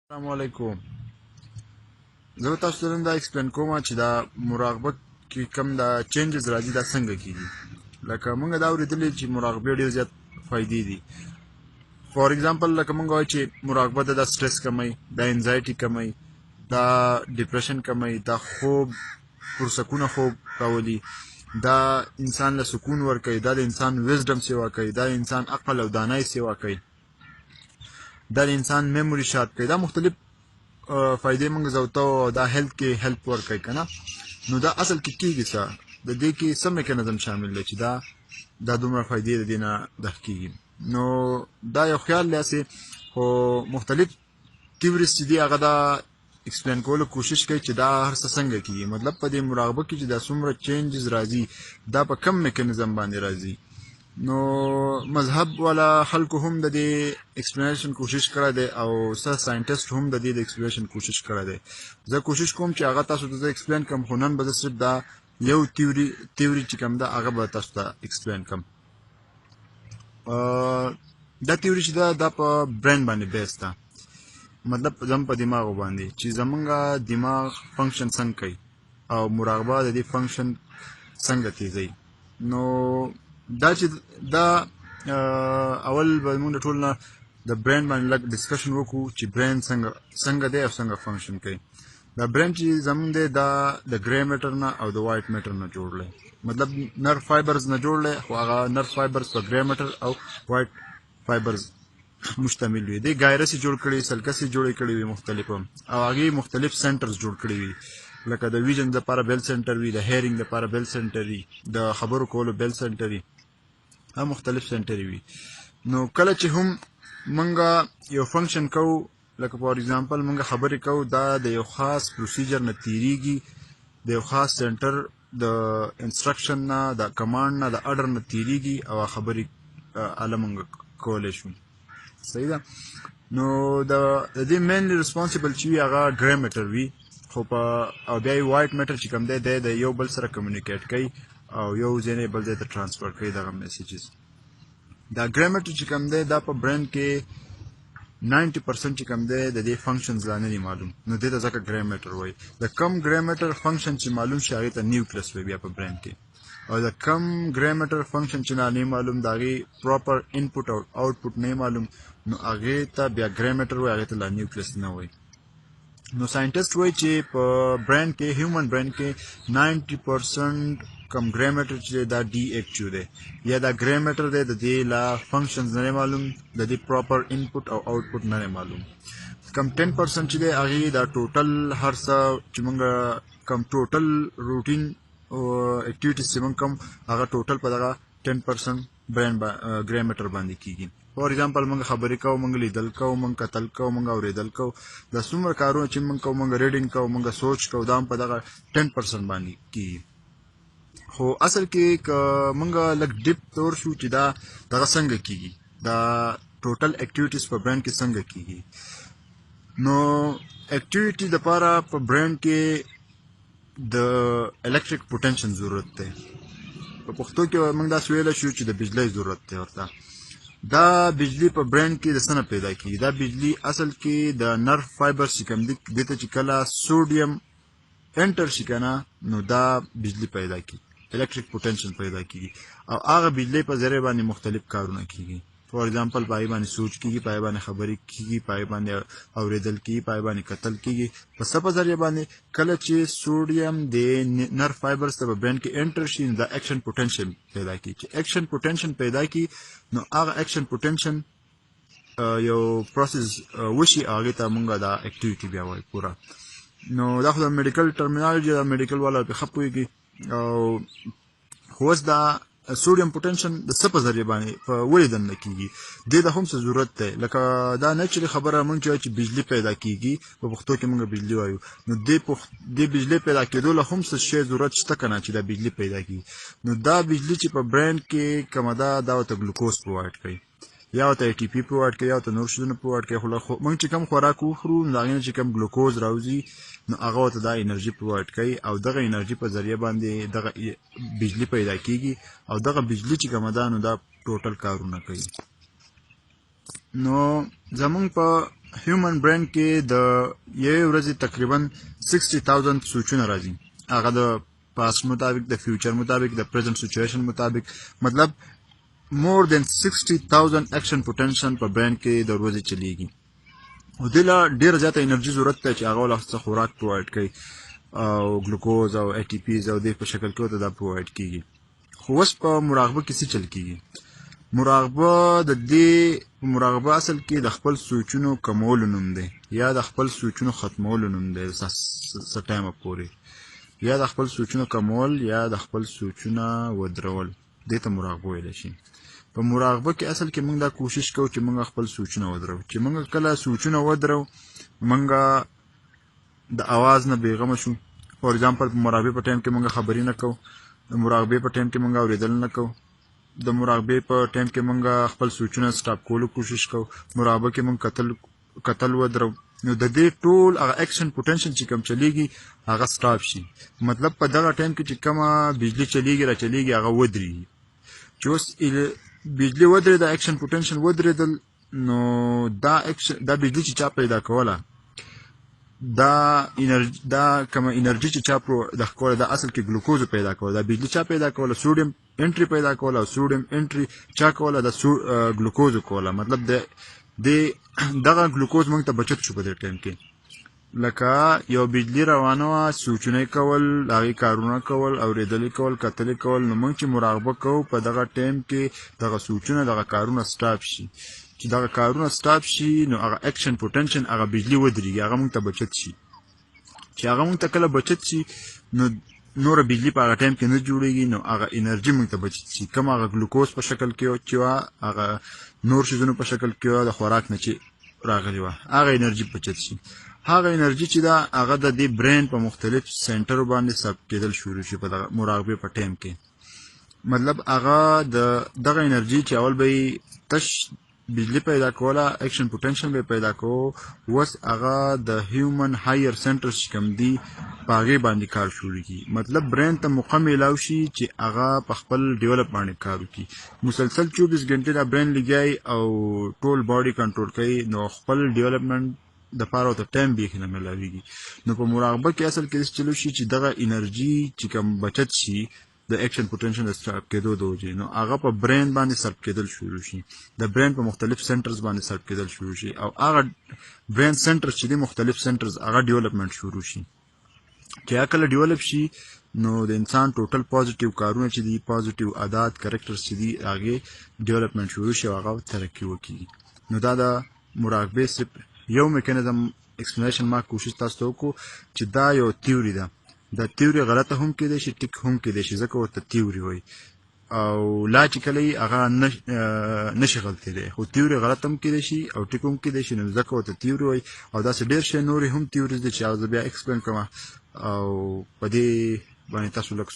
السلام علیکم. زه به تاسو ته نن دا explain کوم چې دا مراقبه کې کوم دا changes راځي، دا څنګه کیږي. لکه موږ دا اورېدلي چې مراقبه ډېر زیات فایدې دي. for example، لکه موږ وایو چې مراقبه دا سټرس کموي، دا anxiety کموي، دا depression کموي، دا خوب، پرسکونه خوب راولي، دا انسان له سکون ورکوي، دا د انسان wisdom سیوا کوي، دا انسان عقل او دانای سیوا کوي، دا د انسان memory sharp کوي. دا مختلف فایدې موږ زوته او دا health کې help ورکوي که نه؟ نو دا اصل کې کیږي څه؟ د دې کې څه میکانیزم شامل دی چې دا دومره فایدې د دې نه دغه کیږي؟ نو دا یو خیال دی هسې، خو مختلف theories چې دي، هغه دا explain کولو کوشش کوي چې دا هر څه څنګه کیږي. مطلب په دې مراقبه کې چې دا څومره changes راځي، دا په کم میکانیزم باندې راځي. نو مذهب والا خلکو هم د دې explanation کوشش کړی دی او څه scientist هم د دې د explanation کوشش کړی دی. زه کوشش کوم چې هغه تاسو ته explain کوم، خو نن به زه صرف دا یو theory چې کوم ده، هغه به تاسو ته explain کوم. دا theory چې ده، دا په brain باندې base ده، مطلب زم په دماغ باندې چې زمونږ دماغ function څنګه کوي او مراقبه د دې function څنګه تیزوي. نو دا چې دا اول به موږ ټول نه د brain باندې لږ discussion وکړو چې brain څنګه دی او څنګه function کوي. دا brain چې زمونږ دی، دا د gray matter نه او د white matter نه جوړ دی، مطلب nerve fibers نه جوړ دی، خو هغه nerve fibers په gray matter او white fibers مشتمل وي. د gyrus جوړ کړي، sulcus جوړ کړي وي مختلف، او هغه مختلف centers جوړ کړي وي، لکه د vision لپاره بل center وي، د hearing لپاره بل center وي، د خبرو کولو بل center وي، دا مختلف center وي. نو کله چې هم مونږه یو function کوو، لکه for example مونږ خبرې کوو، دا د یو خاص procedure نه تیریږي، د یو خاص center د instruction نه، د command نه، د order نه تیریږي او خبرې اله مونږ کولی شو. صحیح ده؟ نو د دې mainly responsible چې وي، هغه gray matter وي، خو په او بیا white matter چې کوم دی، د یو بل سره communicate کوي او یو ځای نه بل ځای ته transfer کوي دغه messages. دا gray matter چې کوم دی، دا په brain کې 90% چې کوم دی، د دې functions لا نه دي معلوم، نو دې ته ځکه gray matter وایي. د کم gray matter function چې معلوم شي، هغې ته nucleus وایي بیا په brain کې، او د کم gray matter function چې نه معلوم، د هغې proper input او output نه معلوم، نو هغې ته بیا gray matter وایي، هغې ته لا nucleus نه وایي. نو scientist وایي چې په brain کې، human brain کې 90% کم gray matter چې دا deactive دی یا دا gray matter دی، د دې لا functions نه معلوم، د دې proper input او output نه معلوم. کم 10% چې دی، هغې دا total هر څه چې مونږ کم total routine او activities چې مونږ کوم، هغه total په دغه 10% brain gray matter باندې کیږي. for example، مونږ خبرې کوو، مونږ لیدل کوو، مونږ کتل کوو، مونږ اورېدل کوو، دا څومره کارونه چې مونږ کوو، مونږ reading کوو، مونږ سوچ کوو، دا هم په دغه 10% باندې کیږي. خو اصل کې که مونږ لږ deep تور شو چې دا دغه څنګه کیږي، دا total activities په brain کې څنګه کیږي، نو activity د پاره په brain کې د electric potential ضرورت دی. په پښتو کې موږ داسې ویلی شو چې د بجلی ضرورت دی ورته. دا بجلی په brain کې د څه نه پیدا کیږي؟ دا بجلی اصل کې د nerve fibers چې کوم دي، دې ته چې کله sodium enter شي که نه، نو دا بجلی پیدا کیږي، electric potential پیدا کیږي او هغه بجلی په ذریعه باندې مختلف کارونه کیږي. for example، په هغې باندې سوچ کیږي، په هغې باندې خبرې کیږي، په هغې باندې اورېدل کیږي، په هغې باندې کتل کیږي. په څه په ذریعه باندې؟ کله چې sodium د nerve fibers ته په brain کې enter شي، نو دا action potential پیدا کیږي. چې action potential پیدا کړي، نو هغه action potential یو process وشي، هغې ته مونږ دا activity بیا وایو پوره. نو دا خو د medical terminology، دا medical والا پې ښه پوهېږي. او خو اوس دا sodium potential د څه په ذریعه باندې په ولې دننه کیږي؟ دې ته هم څه ضرورت دی. لکه دا naturally خبره مونږ چې وایو چې بجلی پیدا کیږي، په پښتو کې مونږ بجلی وایو، نو دې بجلی پیدا کېدو له هم څه شی ضرورت شته که نه چې دا بجلی پیدا کیږي؟ نو دا بجلی چې په brain کې کومه ده، دا ورته glucose provide کوي یا ورته ATP provide کوي یا ورته نور شیزونه provide کوي. خو مونږ چې کوم خوراک وخورو، نو د هغې نه چې کوم ګلوکوز راوځي، نو هغه ورته دا انرژي provide کوي او دغه انرژي په ذریعه باندې دغه بجلی پیدا کیږي او دغه بجلی چې کومه ده، نو دا total کارونه کوي. نو زمونږ په هیومن برین کې د یوې ورځې تقریبا 60,000 سوچونه راځي، هغه د پاست مطابق، د فیوچر مطابق، د پریزنٹ سچویشن مطابق. مطلب مور دین 60,000 اکشن پوتنشل په برین کې د ورځې چلیږي. او دې له ډېره زیاته انرژي ضرورت ده چې هغه له څه خوراک پرووایډ کوي، او ګلوکوز او ای ټي پیز او دې په شکل کې ورته دا پرووایډ کیږي. خو اوس په مراقبه کې څه چل کیږي؟ مراقبه د دې مراقبه اصل کې د خپل سوچونو کمولو نوم دی، یا د خپل سوچونو ختمولو نوم دی څه ټایمه پورې، یا د خپل سوچونو کمول یا د خپل سوچونه ودرول، دې ته مراقبه ویلی شي. په مراقبه کې اصل کې موږ دا کوشش کوو چې موږ خپل سوچونه ودرو. چې موږ کله سوچونه ودرو، موږ د اواز نه بېغمه شو. فار ایگزامپل په مراقبې په ټایم کې موږ خبرې نه کوو، د مراقبې په ټایم کې موږ اورېدل نه کوو، د مراقبې په ټایم کې موږ خپل سوچونه سټاپ کولو کوشش کوو، مراقبه کې موږ قتل ودرو. نو د دې ټول هغه اکشن پوتنشل چې کوم چلیږي هغه سټاپ شي. مطلب په دغه ټایم کې چې کومه بجلی چلیږي را چلیږي هغه ودرېږي. چې اوس بجلی ودرېده، اکشن پوتنشل ودرېدل، نو دا اکشن، دا بجلی چې چا پیدا کوله، دا انرژي، دا کومه انرژي چې چا پرو د کوله، دا اصل کې ګلوکوز پیدا کوله. دا بجلی چا پیدا کوله؟ سوډیم انټری پیدا کوله، او سوډیم انټری چا کوله؟ دا ګلوکوز کوله. مطلب د دغه ګلوکوز موږ ته بچت شو په دې ټایم کې. لکه یو بجلی روانه وه، سوچونه یې کول، هغې کارونه کول، اورېدل یې کول، کتل یې کول. نو موږ چې مراقبه کوو په دغه ټایم کې دغه سوچونه، دغه کارونه سټاپ شي. چې دغه کارونه سټاپ شي، نو هغه اکشن پوتنشل، هغه بجلی ودرېږي، هغه موږ ته بچت شي. چې هغه موږ ته کله بچت شي، نو نوره بجلی په هغه ټایم کې نه جوړېږي، نو هغه انرژي موږ ته بچت شي. کوم هغه ګلوکوز په شکل کې چې وه، هغه نور شیزونو په شکل کې وه، د خوراک نه چې راغلي وه، هغه انرژي بچت شي. هغه انرژي چې ده، هغه د دې برین په مختلف سنټرو باندې ثبت کېدل شروع شي په دغه مراقبې په ټایم کې. مطلب هغه د دغه انرژي چې اول به یې تش بجلی پیدا کوله، اکشن پوتنشل به پیدا کوو، اوس هغه د هیومن هایر سنټرز چې کوم دي په هغې باندې کار شروع کړي. مطلب برین ته موقع میلاو شي چې هغه په خپل ډیولپ باندې کار وکړي. مسلسل 24 ګنټې دا برین لګیای او ټول باډي کنټرول کوي، نو خپل ډیولپمنټ د پاره ورته ټایم بیخي نه میلاویږي. نو په مراقبه کې اصل کې داسې چلو شي چې دغه انرژي چې کوم بچت شي د اکشن پوتنشل د سټاپ کېدو د وجې، نو هغه په برین باندې صرف کېدل شروع شي، د برین په مختلف سنټرز باندې صرف کېدل شروع شي، او هغه برین سنټرز چې دي مختلف سنټرز هغه ډیولپمنټ شروع شي. چې هغه کله ډیولپ شي، نو د انسان ټوټل پازیټیو کارونه چې دي، پازیټیو عادات، کریکټرز چې دي، هغې ډیولپمنټ شروع شي او هغه ترقي وکړي. نو دا د مراقبې صرف یو میکانیزم ایکسپلینیشن ما کوشش تاسو ته وکړو چې دا یو تیوري ده. دا تیوري غلطه هم کېدای شي، ټیک هم کېدای شي، ځکه ورته تیوري وایي. او لا چې کله یې هغه نشي غلطېدی، خو تیوري غلط هم کېدای شي او ټیک هم کېدای شي، نو ځکه ورته تیوري وایي. او داسې ډېر شی نورې هم تیوریز دي چې هغه زه بیا ایکسپلین کړم، او په دې باندې تاسو لږ